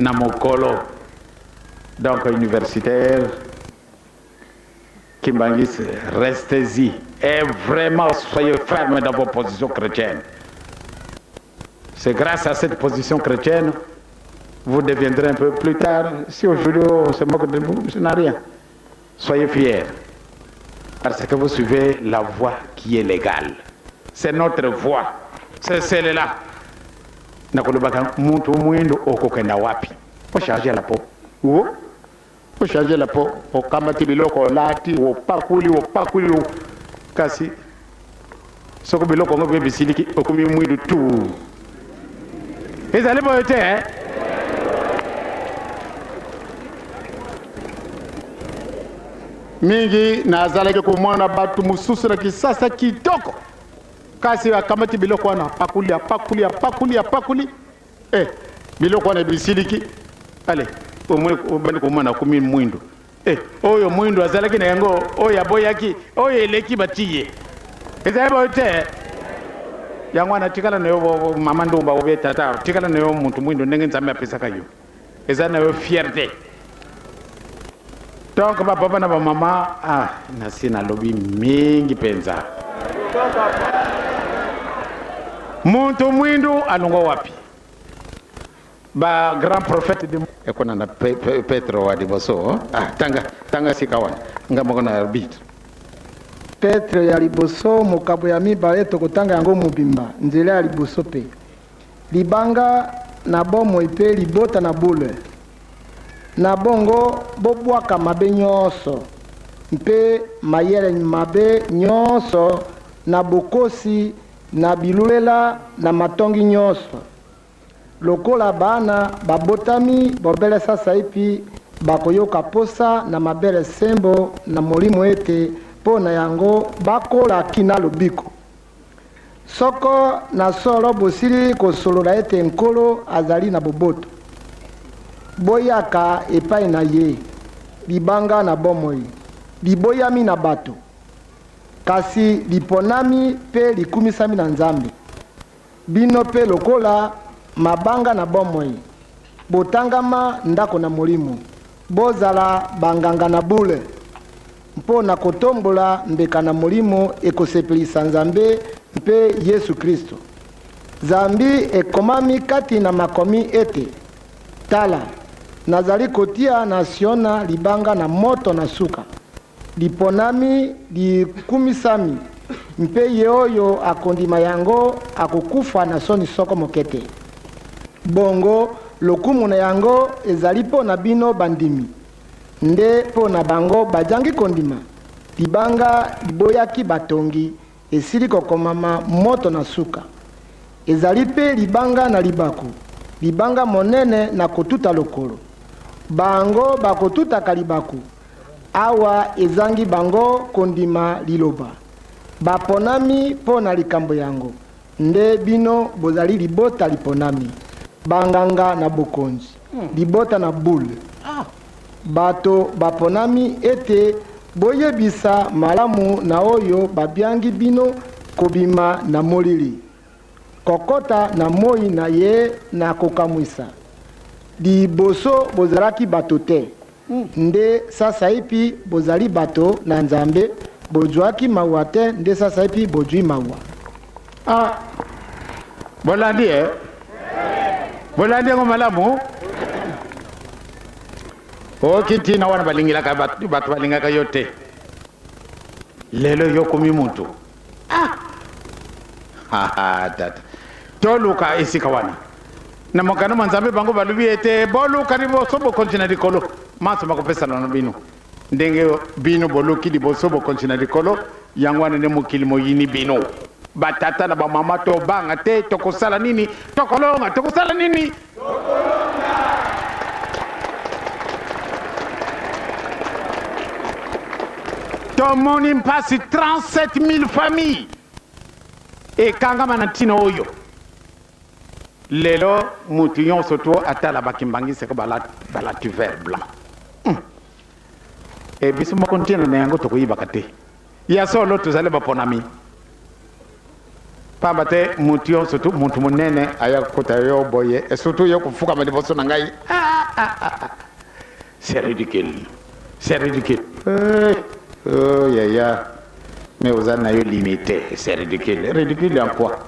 Na mokolo donc universitaire Kimbanguiste, restez-y et vraiment soyez ferme dans vos positions chrétiennes. C'est grâce à cette position chrétienne, vous deviendrez un peu plus tard. Si aujourd'hui on se moque de vous, ce n'a rien. Soyez fiers. Parce que vous suivez la voie qui est légale. C'est notre voie. C'est celle-là. Nakolobaka mutu mwindu okokenda wapi? Ocharge la peau. Wo? Ocharge la peau. Okamati biloko olati, opakuli, opakuli. Kasi soko biloko yango mpe bisiliki, okomi mwindu tu. Ezali boye te, eh? Mingi nazalaki komona bato mosusu na Kisasa kitoko, kasi akamati biloko wana, apakuli, apakuli, apakuli, apakuli, eh, biloko wana bisiliki, ale omoni obandi komona akomi mwindu. Eh, oyo mwindu azalaki na yango, oyo aboyaki, oyo eleki batiye. Ezali boye te. Yango wana tikala na yo mama ndumba obe tata, tikala na yo mutu mwindu ndenge Nzambe apesaka yo. Eza na yo fierté. Donc ba papa na ba mama, ah, nasi nalobi mingi penza. Muntu mwindu alongwa wapi? Ba grand prophète de ekona na Petro wa liboso. Ah, tanga, tanga sika wana. Nga moko na arbitre. Petro ya liboso mokabo ya mibale tokotanga yango mobimba, nzela ya liboso pe. Libanga na bomoi pe libota na bule. Na bongo bobwaka mabe nyonso mpe mayele mabe nyonso na bokosi na bilulela na matongi nyonso. Lokola bana babotami bobele sasaipi bakoyoka posa na mabele sembo na molimo ete mpo na yango bakola kina lobiko. Soko na solo bosili kosolola ete Nkolo azali na boboto, boyaka epai na ye, libanga na bomoi, liboyami na bato, kasi liponami mpe likumisami na Nzambe. Bino mpe lokola mabanga na bomoi, botangama ndako na molimo, bozala banganga na bule, mpo na kotombola mbeka na molimo ekosepelisa Nzambe mpe Yesu Kristo. Zambi ekomami kati na makomi ete, Tala, nazali kotia na Siona libanga na moto na suka, liponami, likumisami, mpe ye oyo akondima yango akokufa na soni soko moke te. Bongo lokumu na yango ezali mpo na bino bandimi, nde mpo na bango bajangi kondima, libanga liboyaki batongi esili kokomama moto na suka. Ezali mpe libanga na libaku, libanga monene na kotuta lokolo. Bango bakotutaka libaku, awa ezangi bango kondima liloba. Baponami mpo na likambo yango, nde bino bozali libota liponami, banganga na bokonzi, libota na bule, bato baponami ete boyebisa malamu na oyo babiangi bino kobima na molili, kokota na moi na ye na kokamwisa. Liboso bozalaki bato te, nde sasaipi bozali bato na Nzambe, bozwaki mawa te, nde sasaipi bozwi mawa. Ah, bolandi, eh? Bolandi yango malamu? Oki ntina wana balingilaka bato, bato balingaka yo te. Lelo yo komi mutu. Ah! Ha, ha, tata. Toluka esika wana. Na mokano mwa Nzambe bango balobi ete boluka liboso bokonzi na likolo, manso makopesana na bino. Ndenge bino boluki liboso bokonzi na likolo, yango wana nde mokili moyini bino. Batata na bamama, tobanga te, tokosala nini? Tokolonga, tokosala nini? Tomoni mpasi 37 000 familles ekangama na ntina oyo. Lelo mutu nyonso to atala bakimbangisi ko balati vert blanc. E biso moko ntina na yango tokoyibaka te. Ya solo tozali baponami. Pamba te mutu yo surtout mutu munene aya kokuta yo boye et surtout yo kofukama liboso na ngai. Ah, ah, ah, ah. C'est ridicule. C'est ridicule. Eh, oh, yaya. Mais oza na yo limité. C'est ridicule. Ridicule en quoi?